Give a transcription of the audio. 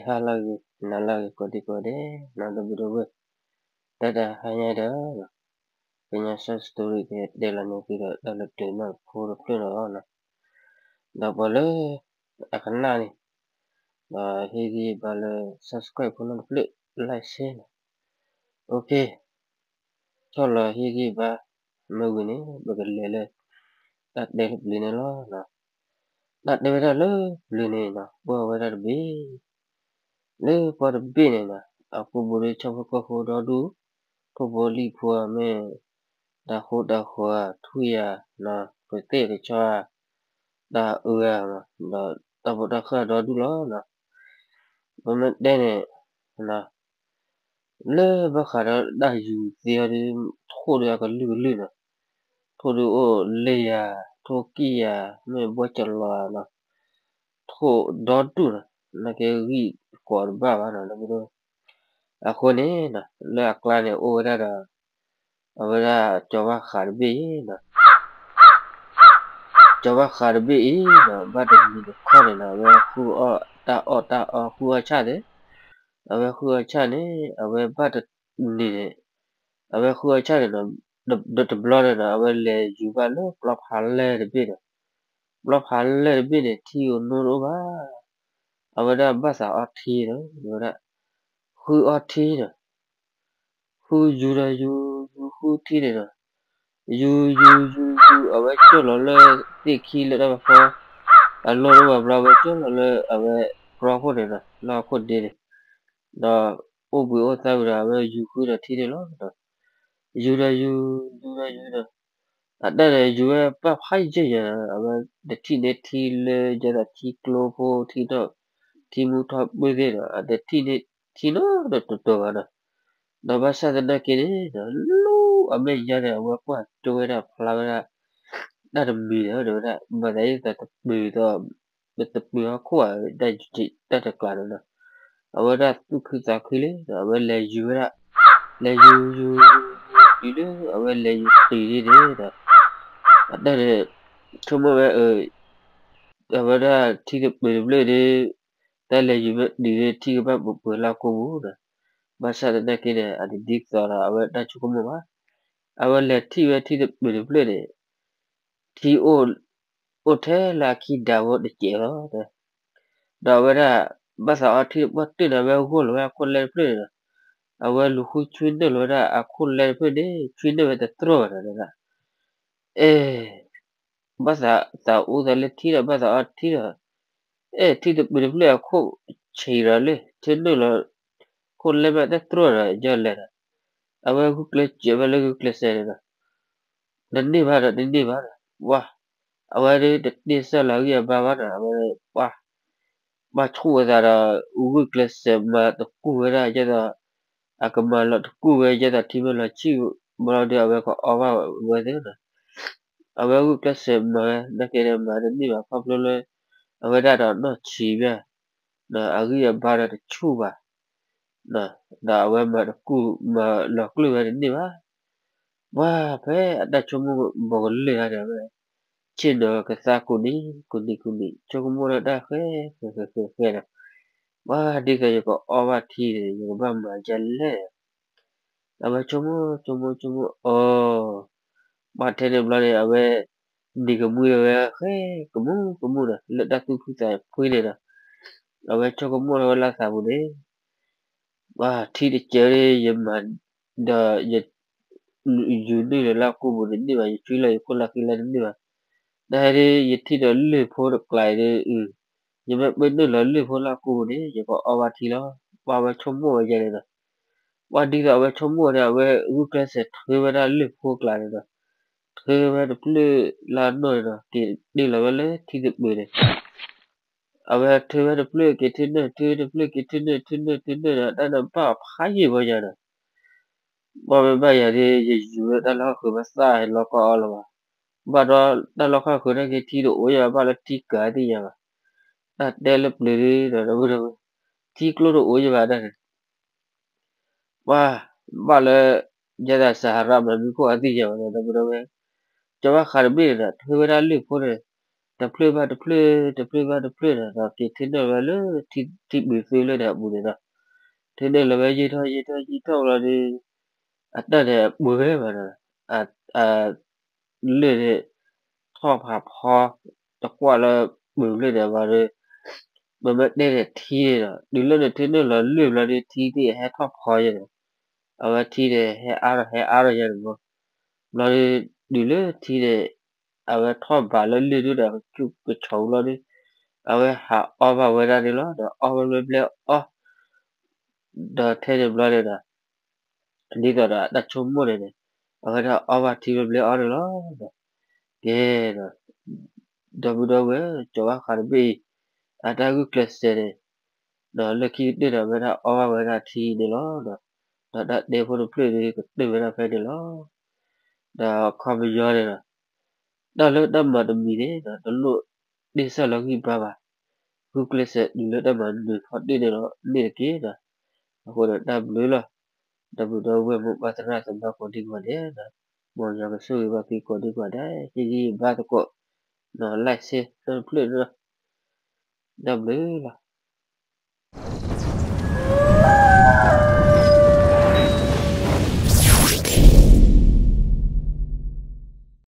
ဟါလၢအဂ့ၤ နၤလၢအဂ့ၤ ကိးဒံကိးဒဲး နီၢ်ဒီပုၢ်ဒီဝဲၢ်, တၢ်တဟါညါဒီး ကညီ short story ကတဲလီၤန့ၢ်သုဒီး တၢ်လၢပျၢၤနီၢ်ဖိတဖျၢၣ်နီၤ, ဒီးပှၤလၢအကနၣ်န့ၣ် ဒီးဟ့ၣ်ဂံၢ်ဘါလၢ subscribe ဖိနီၣ်တဖျၢၣ် like share နီၤ. ဆီၣ်လီၤဟ့ၣ်ဂံၢ်ဘါ မ့ၢ်ဝံၤန့ၣ် ပကလဲၤလၢ တၢ်တဲလၢပျၢၤန့ၣ်လီၤ. တၢ်တဲဝဲဒၣ်လၢပျၢၤန့ၣ်နီၤ ပှၤဝဲဒၣ်တဘ့ၣ် လၢပှၤတဘ့ၣ်န့ၣ်နီၤ အကိာ်ပူၤဒီး ဆၣ်ဖိကီၢ်ဖိဒီဒူၣ်, ထိၣ်ဖိလံၣ်ဖိမ့ၢ် တၢ်ဃိတၢ်ဃီၤ ထွံၣ်ယၤ, ကသ့ၣ်ကဆီဧါ, တၢ်အၢဧါ, ဒီးတၢ်ဖိတၢ်ဃၢ်ဒီဒူၣ်လီၤ. ပမ့ၢ်တဲန့ၣ် လၢဘၣ်ဃးဒီးတၢ်ယူၤသ့အီၤဒီး ထိၣ်ဒီးအကလုာ်ကလုာ်နီၤ, ထိၣ်ဒီးအိၣ်လၢယၤ, ထိၣ်ကံၢ်ယၤ, မ့ၢ်ဘှီကလီၤနီၤ, ထိၣ်ဒီဒူၣ်နီၤ, နာ်က့ဂံၢ်ကိးတဘၣ်ဘၣ်နီၤ ဒီပုၢ်ဒီဝဲၢ်. အဃိန့ၣ် လၢအကျါန့ၣ်အိၣ်ဝဲဒၣ်ဒီး အဝဲဒၣ်ကၠီၤဘၣ်ဃးတဘ့ၣ်အံၤနီၤ ကၠီၤဘၣ်ဃးတဘ့ၣ်အံၤနီၤ ဘၣ်တနံၤတခီန့ၣ်နီၤ အဝဲဃုအီၣ်တၢ်အီၣ်တၢ်အီ ဃုအီၣ်ဆၣ်န့ၣ်, အဝဲဃုအီၣ်ဆၣ်န့ၣ် အဝဲဘၣ်တနံၤန့ၣ် အဝဲဃုအီၣ်ဆၣ်န့ၣ်နီၤ, တဘျီန့ၣ်နီၤ အဝဲလဲၤယူၤဘၣ်လၢပျီဖးလဲၢ်တဘ့ၣ်န့ၣ်, ပျီဖးလဲၢ်တဘ့ၣ်န့ၣ် ထံဧိၤနိတအိၣ်ဘၣ်, အဝဲဒၣ်ဘၣ်သးအီထံဒီး ဝဲဒၣ် ဃုအီထံန့ၣ် ဃုယူၤဒီးယူၤ ယူၤဃုထံန့ၣ်ဒီး ယူၤယူၤယူၤယူၤ အဝဲကၠီၣ်လီၤလၢသ့ၣ်ခံလၢတၢ်ဖီ အလီၢ်တအိၣ်ဘၣ်ဘျီ အဝဲကၠီၣ်လီၤလၢအဝဲကြီခိၣ်န့ၣ်ဒီး လၢဟီၣ်ခိၣ်ဒ့န့ၣ် ဒီးအိၣ်ဘှံးအိၣ်သါဝံၤဒီး အဝဲယူၤဃုဒီးထံန့ၣ်လီၤ. ယူၤဒီးယူၤ ယူၤဒီးယူၤဒီး အတၢ်န့ၣ်ယူၤဝဲပာ်ဖးယံာ်ယံာ် အဝဲတထံၣ်န့ၢ်ထံလၢယဲဒၣ်ထံကျိဖိ ထံနီၣ် ထံမူထီၣ်ပၢၢ်သ့ၣ်ဒီး အတထံၣ်န့ၢ်ထံနီတတီၤဘၣ်ဒီး ဒီးဘၣ်ဆၣ်သနာ်က့န့ၣ်ဒီး လၢအမဲာ်ညါန့ၣ် အဝဲကွၢ်ကၠိဝဲဒၣ်ဖျါဝဲဒၣ် တၢ်တမံၤဒီး တဲဝဲဒၣ် မၤသးဒ်သိးတပၢၤဒီး ပတပၢၤဟီၣ်ခိၣ်ဧါ တၢ်တကျးန့ၣ်ဒီး အဝဲဒၣ်သူၣ်ခုသးခုလံဒီး အဝဲလဲၤယူၤဝဲဒၣ် လဲၤယူၤယူၤယူၤတုၤလၢ အဝဲလဲၤယူၤတုၤဒ်န့ၣ်ဒီး အတၢ်န့ၣ် ဆိကမိၣ်ဝဲ အဝဲဒၣ်ထံတပၢၤတဖျၢၣ်ဒီး တၢ်လဲၤယူၤမ့ၢ်တုၤန့ၣ် ထံကဘၣ်ပှဲၤပှဲၤလၢအကိာ်ပူၤဒီး ဘၣ်ဆၣ်သနာ်က့န့ၣ် အတဒ်သိးဒီး အဝဲတၢ်ဆိကမိၣ်ဘၣ်. အဝဲလဲၤထံၣ်ဝဲထံတပၢၤတဖျၢၣ်န့ၣ် ထံအိၣ် အိၣ်ထဲလၢအခံဒးဖိတစဲးလီၤ. ဒီးအဝဲဒၣ် ဘၣ်သးအီထံတပှၢ်တၢၢ်န့ၣ် အဝဲဂီၢ်လီၤဝဲအခိၣ်လဲတဖျၢၣ်န့ၣ်ဒီး အဝဲလူၤဃုဆွံနုာ်လီၤဝဲဒၣ်အခိၣ်လဲတဖျၢၣ်န့ၣ် ဆွံနုာ်ဝဲတတြီၢ်ဘၣ်ဒီး အဲ ဘၣ်သးသးအူသးလၢထံဒီး ဘၣ်သးအီထံဒီး အဲ ထံတပၢၤတဖျၢၣ်အခိၣ်ဆံးဒီးလၢ ထံနုာ်လီၤ ခိၣ်လဲမ့ၢ်တတြီၢ်ဒီး ယလဲၤဒီး အဝဲဂုာ်ကျဲးစၢးဝဲလၢဂုာ်ကျဲးစၢးန့ၣ်ဒီး တန့ၢ်ဘၣ်ဒီးတန့ၢ်ဘၣ်ဒီး ပှၤ အဝဲဒၣ်တန့ၢ်စၢ်လီၤဂံၢ်အဘါဘၣ်ဒီး အဝဲ ပှၤ ဘၣ်ဆိၣ်ဝဲသးဒီး ဂုာ်ကျဲးစၢးမၤတကူၣ်ဝဲဒၣ် ယဲသိး အကမၤလီၤတကူၣ်ဝဲယဲသိးထံမ့ၢ်လီၤဆံၣ်ဘျီဒီး အဝဲကအီၣ်ဘၣ်ဝဲသ့ၣ်ဒီး အဝဲဂုာ်ကျဲးစၢးမၤဝဲ နာ်က့ဒီးမၤတန့ၢ်ဘၣ် ခီဖျိလၢ အဝဲဒၣ်ဒီးနီၢ်ဆံးမ့ၢ် အဂံၢ်အဘါဒီးတဆူၣ်ဘၣ် ဒီးအဝဲမၤတကူၣ်မၤလီၤကျုၢ်ဝဲတန့ၢ်ဘၣ်. ပှၤဖဲအတၢ်ဆိကမိၣ်ဘီကလၢာ်တၢ်ဒီးဝဲ ဆ့ၣ်နီၤကသါကူၣ်နံၤကူၣ်နံၤကူၣ်နံၤ ဆိကမိၣ်လၢတၢ်ဃဲဃဲဃဲဃဲဒီး ပှၤဒ်သိးယကအီၣ်ဘၣ်ထံန့ၣ် ယကဘၣ်မၤဒ်လဲၣ် အဝဲဆိကမိၣ်ဆိကမိၣ်ဆိကမိၣ်အီၤ ပှၤထဲန့ၣ်ဘျီန့ၣ် အဝဲ နံၤကမှံဝဲဃဲကမူၣ်ကမူၣ်ဒီး လၢတၢ်သူၣ်ခုသးခုန့ၣ်ဒီး အဝဲဆိကမိၣ်ထီၣ်ဝဲလၢသးပူၤန့ၣ် ပှၤထံတစဲးဒီး ယမၤဒီး ယ ယူၤနုာ်လီၤလၢအကိာ်ပူၤတန့ၢ်ဘၣ် ယဆွံလီၤယခိၣ်လၢခံလၢတန့ၢ်ဘၣ် တၢ်ဟဲဒ်ယထံၣ်ဒီးလၢၢ်ဖိတကျးအံၤဒီး ယမ့ၢ်ပၢနုာ်လီၤလၢၢ်ဖိလၢအကိာ်ပူၤန့ၣ် ယကအီၣ်ဘၣ်ထံလီၤ ပှၤဝဲဆိကမိၣ်ဝဲယဲန့ၣ်ဒီး ပှၤဒ်သိးအဝဲဆိကမိၣ်န့ၣ် အဝဲဂုာ်ကျဲးစၢးထုဝဲဒၣ်လၢၢ်ဖိကျးန့ၣ်ဒီး ထုဝဲတဖျၢၣ်လၢအနီၢ်န့ၣ်ဒီး က့ၤတ့ၢ်လီၤဝဲလၢထံတပၢၤန့ၣ် အဝဲထုဝဲတဖျၢၣ်က့ၤထံနုာ် ထုဝဲတဖျၢၣ်က့ၤထံနုာ် ထံနုာ် ထံနုာ်ဒီး တၢ်န့ၣ်ဘၣ်ဖးယံာ်ဝဲယၤဒီး ဘၣ်မ့ၢ်ဘၣ်ယၤဒီး ယယူၤလၢတၢ်လီၢ်ဃုာ်မ့ၢ်သၣ်လီၤကီၢ်အီၤလီၤဘၣ်. ဘၣ်ဒီးတၢ်လီၢ်ခီၣ်ဃုာ်နာ်က့ထံတအိၣ်ယဘၣ် ဘၣ်လၢထံကၤသ့ၣ်ညါဘၣ်. တၢ်တဲလၢပျၢၤဒီး ထံကျိတအိၣ်ယဘၣ်ဒၣ်န့ၣ် ပှၤ ဘၣ်လၢ ယဲဒၣ်စၤဟၤရၣ်မၤမံခိၣ်အသ့ၣ်ညါဘၣ်ဒီး ဒီပုၢ်ဒီဝဲၢ် ကၠီၤဘၣ်ဃးတဘ့ၣ်န့ၣ်ဒီး ထုဝဲဒၣ်လၢၢ်ဖိန့ၣ် တဖျၢၣ်ဘၣ်တဖျၢၣ် တဖျၢၣ်ဘၣ်တဖျၢၣ်ဒီး ဒီးက့ၤထၢနုာ်ဝဲလၢ ထံပှ့ၤသုလၢန့ၣ်အပူၤန့ၣ်ဒီး ထၢနုာ်လီၤဝဲယံာ်ထီၣ်ယံာ်ထီၣ်ယံာ်ထီၣ်လီၤဒီး အတၢ်န့ၣ်အပှ့ၤဝဲဘၣ်ဒီး အ လၢၢ်န့ၣ် ထီၣ်ဖးဖီ တကွၢ်လၢပှ့ၤဖျၢၣ်န့ၣ်ဘၣ်ဒီး ပမ့ၢ်တဲန့ၣ်ထံန့ၣ်ဒီး တုၤလၢနထၢနုာ်လီၤလၢၢ်ဘျီဒီး ထံသ့ၣ်ဟဲထီၣ်ဖီယဲန့ၣ် အဝဲထံန့ၣ် ဟဲအါထီၣ်ဟဲအါထီၣ်ယဲန့ၣ်မး ဘျီဒီး တုၤလၢထံန့ၣ် အဝဲထီၣ်ဘးလၢလၢၢ်ဒၣ်ဒီး ကဆီဘျီဒီး အဝဲဟးအီၣ်ဘၣ်ဝဲဒၣ်န့ၣ်လီၤ. ဒီးအီၣ်ဘၣ်ဘျီဘျီအီၣ် ဒီးထဲန့ၣ်ဘျီန့ၣ်ဒီး ဒ်သိးဒီးအတၢ်ဆိကမိၣ်န့ၣ်န့ၣ် အဝဲဒၣ်အီၣ်ဘၣ်ထံဘျီဘျီအီၣ်န့ၣ်လီၤ. ကဲဒီး ဒီပုၢ်ဒီဝဲၢ် ကၠီၤဘၣ်ဃးတဘ့ၣ်အံၤ အတၢ်ဂုာ်ကျဲးစၢးန့ၣ် ဒီးလၢခံကတၢၢ်ဒီး အဝဲဒၣ်အီၣ်ဘၣ်ဝဲဒၣ်ထံန့ၣ်လီၤ. ဒီးတၢ်တဲဖိတဖျၢၣ်ဒီး ကတၢၢ်ဝဲဒၣ်ဖဲန့ၣ်လီၤ. ဒီးအခီပညီန့ၣ်ဒီး တၢ်လၢတၢ်မၤတမံၤန့ၣ်ဒီး တလိၣ်တ့ၢ်စၢ်လီၤဂံၢ်ဘါဘၣ်. ဂုာ်ကျဲးစၢးတုၤလၢတၢ်မၤနၢၤထီၣ်တ့ၢ်န့ၣ်လီၤ န့ၣ်တက့ၢ်ဒီး အဃိဒီးတၢ်ဘျုးလီၤ. ဒီပုၢ်ဒီဝဲၢ်မိၢ်ပၢ်သရၣ်သမါကိးဒံကိးဒဲးဒီး မ်ယွၤကဆိၣ်ဂ့ၤဘၣ်သုကိးဒံကိးဒဲး ဟ့ၣ်ဂံၢ်ဘါသကိး လၢ်စ့ၣ်တဖျၢၣ်န့ၣ်လီၤ. တၢ်ဘျုးလီၤ.